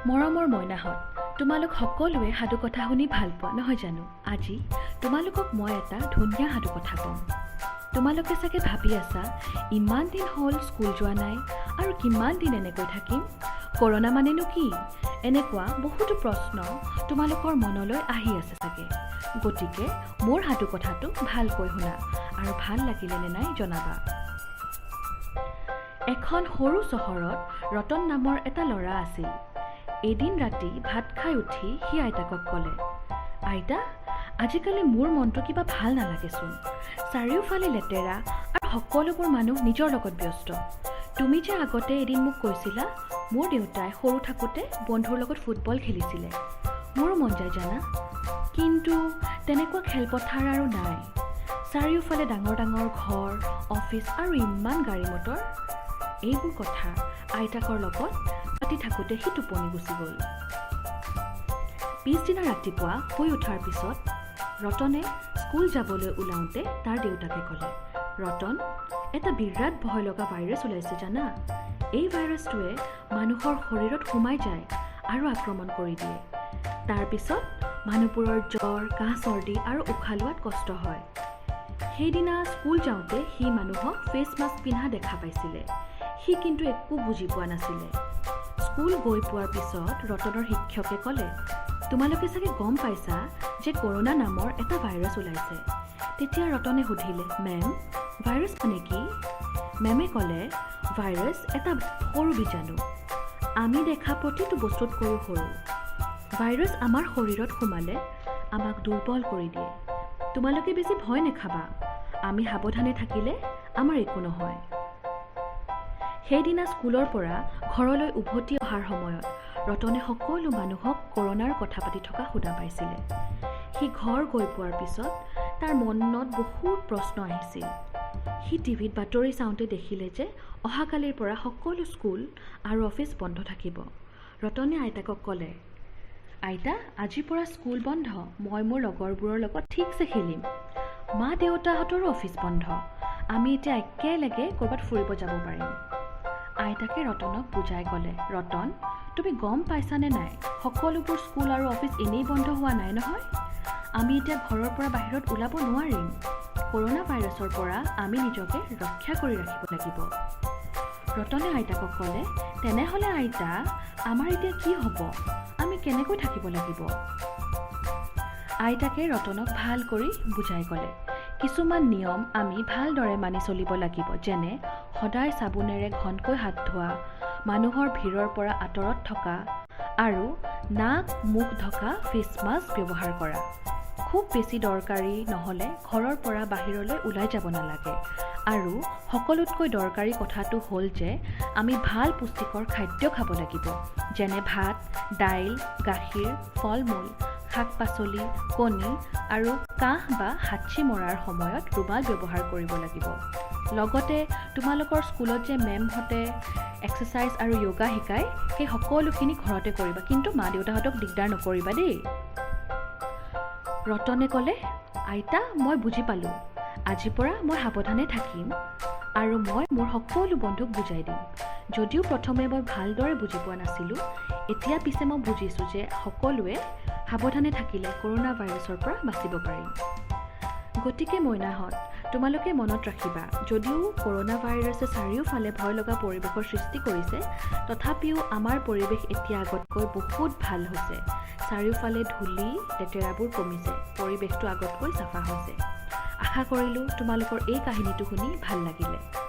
মৰমৰ মইনাহঁত, তোমালোক সকলোৱে সাধুকথা শুনি ভাল পোৱা, নহয় জানো? আজি তোমালোকক মই এটা ধুনীয়া সাধুকথা ক'ম। তোমালোকে চাগে ভাবি আছা, ইমান দিন হ'ল স্কুল যোৱা নাই আৰু কিমান দিন এনেকৈ থাকিম, কৰোণা মানেনো কি? এনেকুৱা বহুতো প্ৰশ্ন তোমালোকৰ মনলৈ আহি আছে চাগে। গতিকে মোৰ সাধুকথাটো ভালকৈ শুনা আৰু ভাল লাগিলে নে নাই জনাবা। এখন সৰু চহৰত ৰতন নামৰ এটা ল'ৰা আছিল। এদিন ৰাতি ভাত খাই উঠি সি আইতাকক ক'লে, "আইতা, আজিকালি মোৰ মনটো কিবা ভাল নালাগেচোন। চাৰিওফালে লেতেৰা আৰু সকলোবোৰ মানুহ নিজৰ লগত ব্যস্ত। তুমি যে আগতে এদিন মোক কৈছিলা, মোৰ দেউতাই সৰু থাকোঁতে বন্ধুৰ লগত ফুটবল খেলিছিলে, মোৰো মন যায় জানা। কিন্তু তেনেকুৱা খেলপথাৰ আৰু নাই। চাৰিওফালে ডাঙৰ ডাঙৰ ঘৰ, অফিচ আৰু ইমান গাড়ী মটৰ।" এইবোৰ কথা আইতাকৰ লগত পাতি থাকোঁতে সি টোপনি গুচি গ'ল। পিছদিনা ৰাতিপুৱা শুই উঠাৰ পিছত ৰতনে স্কুল যাবলৈ ওলাওঁতে তাৰ দেউতাকে ক'লে, "ৰতন, এটা বিৰাট ভয় লগা ভাইৰাছ ওলাইছে জানা। এই ভাইৰাছটোৱে মানুহৰ শৰীৰত সোমাই যায় আৰু আক্ৰমণ কৰি দিয়ে। তাৰপিছত মানুহবোৰৰ জ্বৰ, কাহ, চৰ্দি আৰু উশাহ লোৱাত কষ্ট হয়। সেইদিনা স্কুল যাওঁতে সি মানুহক ফেচ মাস্ক পিন্ধা দেখা পাইছিলে। সি কিন্তু একো বুজি পোৱা নাছিলে। স্কুল গৈ পোৱাৰ পিছত ৰতনৰ শিক্ষকে ক'লে, "তোমালোকে চাগে গম পাইছা যে কৰোণা নামৰ এটা ভাইৰাছ ওলাইছে।" তেতিয়া ৰতনে সুধিলে, "মেম, ভাইৰাছ মানে কি?" মেমে ক'লে, "ভাইৰাছ এটা সৰু বীজাণু। আমি দেখা প্ৰতিটো বস্তুতকৈও সৰু। ভাইৰাছ আমাৰ শৰীৰত সোমালে আমাক দুৰ্বল কৰি দিয়ে। তোমালোকে বেছি ভয় নাখাবা। আমি সাৱধানে থাকিলে আমাৰ একো নহয়।" সেইদিনা স্কুলৰ পৰা ঘৰলৈ উভতি অহাৰ সময়ত ৰতনে সকলো মানুহক কৰোণাৰ কথা পাতি থকা শুনা পাইছিলে। সি ঘৰ গৈ পোৱাৰ পিছত তাৰ মনত বহুত প্ৰশ্ন আহিছিল। সি টিভিত বাতৰি চাওঁতে দেখিলে যে অহাকালিৰ পৰা সকলো স্কুল আৰু অফিচ বন্ধ থাকিব। ৰতনে আইতাকক ক'লে, "আইতা, আজিৰ পৰা স্কুল বন্ধ। মই মোৰ লগৰবোৰৰ লগত ঠিকছে খেলিম। মা দেউতাহঁতৰো অফিচ বন্ধ। আমি এতিয়া একেলগে ক'ৰবাত ফুৰিব যাব পাৰিম।" আইতাকে ৰতনক বুজাই ক'লে, "ৰতন, তুমি গম পাইছানে নাই, সকলোবোৰ স্কুল আৰু অফিচ এনেই বন্ধ হোৱা নাই নহয়। আমি এতিয়া ঘৰৰ পৰা বাহিৰত ওলাব নোৱাৰিম। কৰোণা ভাইৰাছৰ পৰা আমি নিজকে ৰক্ষা কৰি ৰাখিব লাগিব।" ৰতনে আইতাকক ক'লে, "তেনেহ'লে আইতা, আমাৰ এতিয়া কি হ'ব? আমি কেনেকৈ থাকিব লাগিব?" আইতাকে ৰতনক ভাল কৰি বুজাই ক'লে, "কিছুমান নিয়ম আমি ভালদৰে মানি চলিব লাগিব, যেনে সদায় চাবোনেৰে ঘনকৈ হাত ধোৱা, মানুহৰ ভিৰৰ পৰা আঁতৰত থকা আৰু নাক মুখ ঢকা ফেচ মাস্ক ব্যৱহাৰ কৰা। খুব বেছি দৰকাৰী নহ'লে ঘৰৰ পৰা বাহিৰলৈ ওলাই যাব নালাগে। আৰু সকলোতকৈ দৰকাৰী কথাটো হ'ল যে আমি ভাল পুষ্টিকৰ খাদ্য খাব লাগিব, যেনে ভাত, দাইল, গাখীৰ, ফল মূল, শাক পাচলি, কণী আৰু কাহ বা হাঁচি মৰাৰ সময়ত ৰুমাল ব্যৱহাৰ কৰিব লাগিব। লগতে তোমালোকৰ স্কুলত যে মেমহঁতে এক্সাৰচাইজ আৰু য়োগা শিকায়, সেই সকলোখিনি ঘৰতে কৰিবা, কিন্তু মা দেউতাহঁতক দিগদাৰ নকৰিবা দেই।" ৰতনে ক'লে, "আইতা, মই বুজি পালোঁ। আজিৰ পৰা মই সাৱধানে থাকিম আৰু মই মোৰ সকলো বন্ধুক বুজাই দিম। যদিও প্ৰথমে মই ভালদৰে বুজি পোৱা নাছিলোঁ, এতিয়া পিছে মই বুজিছোঁ যে সকলোৱে সাৱধানে থাকিলে কৰোণা ভাইৰাছৰ পৰা বাচিব পাৰিম। গতিকে মইনাহঁত, তোমালোকে মনত ৰাখিবা, যদিও কৰোণা ভাইৰাছে চাৰিওফালে ভয় লগা পৰিৱেশৰ সৃষ্টি কৰিছে, তথাপিও আমাৰ পৰিৱেশ এতিয়া আগতকৈ বহুত ভাল হৈছে। চাৰিওফালে ধূলি লেতেৰাবোৰ কমিছে, পৰিৱেশটো আগতকৈ চাফা হৈছে। আশা কৰিলোঁ তোমালোকৰ এই কাহিনীটো শুনি ভাল লাগিলে।